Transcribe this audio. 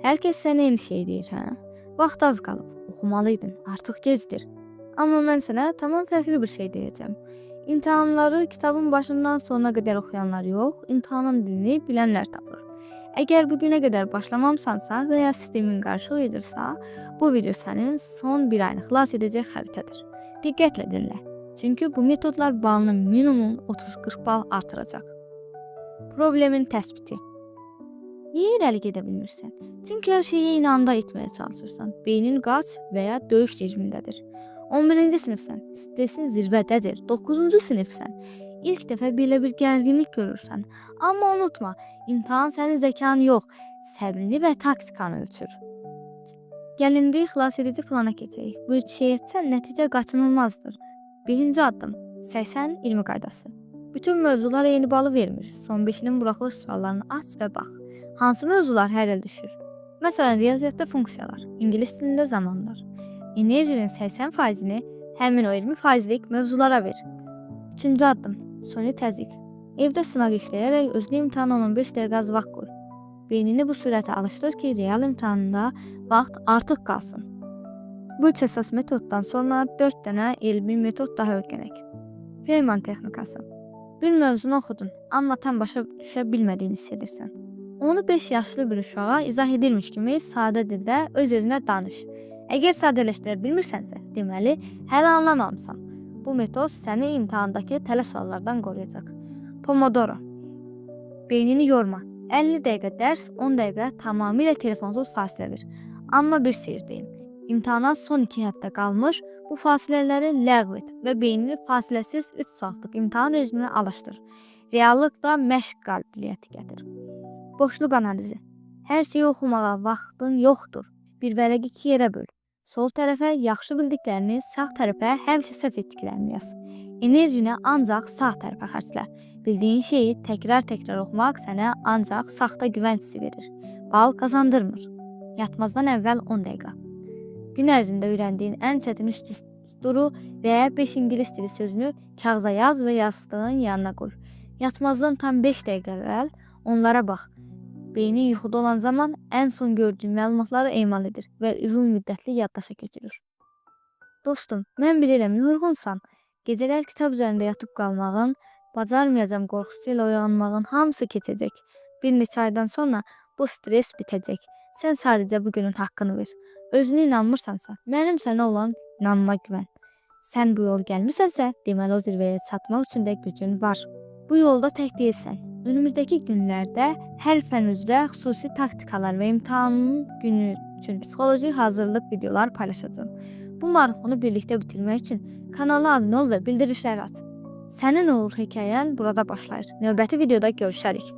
Hər kəs sənə eyni şey deyir, hə? Vaxt az qalıb, oxumalıydın, artıq gecdir. Amma mən sənə tamam fərqli bir şey deyəcəm. İmtahanları kitabın başından sonuna qədər oxuyanlar yox, imtahanın dilini bilənlər tapır. Əgər bu günə qədər başlamamısansa və ya sistemin qarışıq edirsə, bu video sənin son bir ayını xilas edəcək xəritədir. Diqqətlə dinlə. Çünki bu metodlar balını minimum 30-40 bal artıracaq. Problemin təsbiti. Niyə irəli gedə bilmirsən? Çünki hər şeyi eyni anda etməyə çalışırsan. Beynin qaç və ya döyüş rejimindədir. 11-ci sinifsən, stresin zirvədədir. 9-cu sinifsən. İlk dəfə belə bir gərginlik görürsən. Amma unutma, imtahan sənin zəkanı yox, səbrini və taktikanı ölçür. Gəl indi xilas edici plana keçək. Bu üç şeyi etsən nəticə qaçınılmazdır. Birinci addım 80-20 qaydası. Bütün mövzular eyni balı vermir. Son 5-inin buraxılış suallarını aç və bax. Hansı mövzular hər il düşür? Məsələn, riyaziyyatda funksiyalar, ingilis dilində zamanlar. Enerjinin 80%-ni həmin o 20%lik mövzulara ver. Üçüncü addım suni təzyiq. Evdə sınaq işləyərək özünü imtahana 15 dəqiqə az vaxt qoy. Beynini bu sürətə alışdır ki, real imtahanda vaxt artıq qalsın. Bu üç əsas metoddan sonra 4 dənə elmi metod daha öyrənək. Feynman texnikası. Bir mövzunu oxudun, amma tam başa düşə bilmədiyini hiss edirsən. Onu 5 yaşlı bir uşağa izah edirmiş kimi sadə dildə öz-özünə danış. Əgər sadələşdirə bilmirsənsə, deməli hələ anlamamısan. Bu metod səni imtahandakı tələ suallardan qoruyacaq. Pomodoro. Beynini yorma. 50 dəqiqə dərs, 10 dəqiqə tamamilə telefonsuz fasilə ver. Amma bir sirr deyim. İmtahana son 2 həftə qalmış, bu fasilələri ləğv et və beynini fasiləsiz 3 saatlıq imtahan rejiminə alışdır. Reallıqda məşq qabiliyyəti gətir. Boşluq analizi. Hər şeyi oxumağa vaxtın yoxdur. Bir vərəqi iki yerə böl. Sol tərəfə yaxşı bildiklərini, sağ tərəfə həmişə səhv etdiklərini yaz. Enerjini ancaq sağ tərəfə xərclə. Bildiyin şeyi təkrar-təkrar oxumaq sənə ancaq saxta güvən hissi verir. Bal qazandırmır. Yatmazdan əvvəl 10 dəqiqə. Gün ərzində öyrəndiyin ən çətin üç düsturu və ya 5 ingilis dili sözünü kağıza yaz və yastığın yanına qoy. Yatmazdan tam 5 dəqiqə əvvəl onlara bax. Beynin yuxuda olan zaman ən son gördüyün məlumatları emal edir və uzun müddətli yaddaşa köçürür. Dostum, mən bilirəm yorğunsan. Gecələr kitab üzərində yatıb qalmağın, bacarmayacağam qorxusu ilə oyanmağın hamısı keçəcək. Bir neçə aydan sonra bu stres bitəcək. Sən sadəcə bu günün haqqını ver. Özünə inanmırsansa, mənim sənə olan inanıma güvən. Sən bu yolu gəlmisənsə, deməli o zirvəyə çatmaq üçün də gücün var. Bu yolda tək deyilsən. Önümüzdəki günlərdə hər fən üzrə xüsusi taktikalar və imtahanın günü üçün psixoloji hazırlıq videolar paylaşacağam. Bu marafonu birlikdə bitirmək üçün kanala abunə ol və bildirişləri aç. Sənin uğur hekayən burada başlayır. Növbəti videoda görüşərik.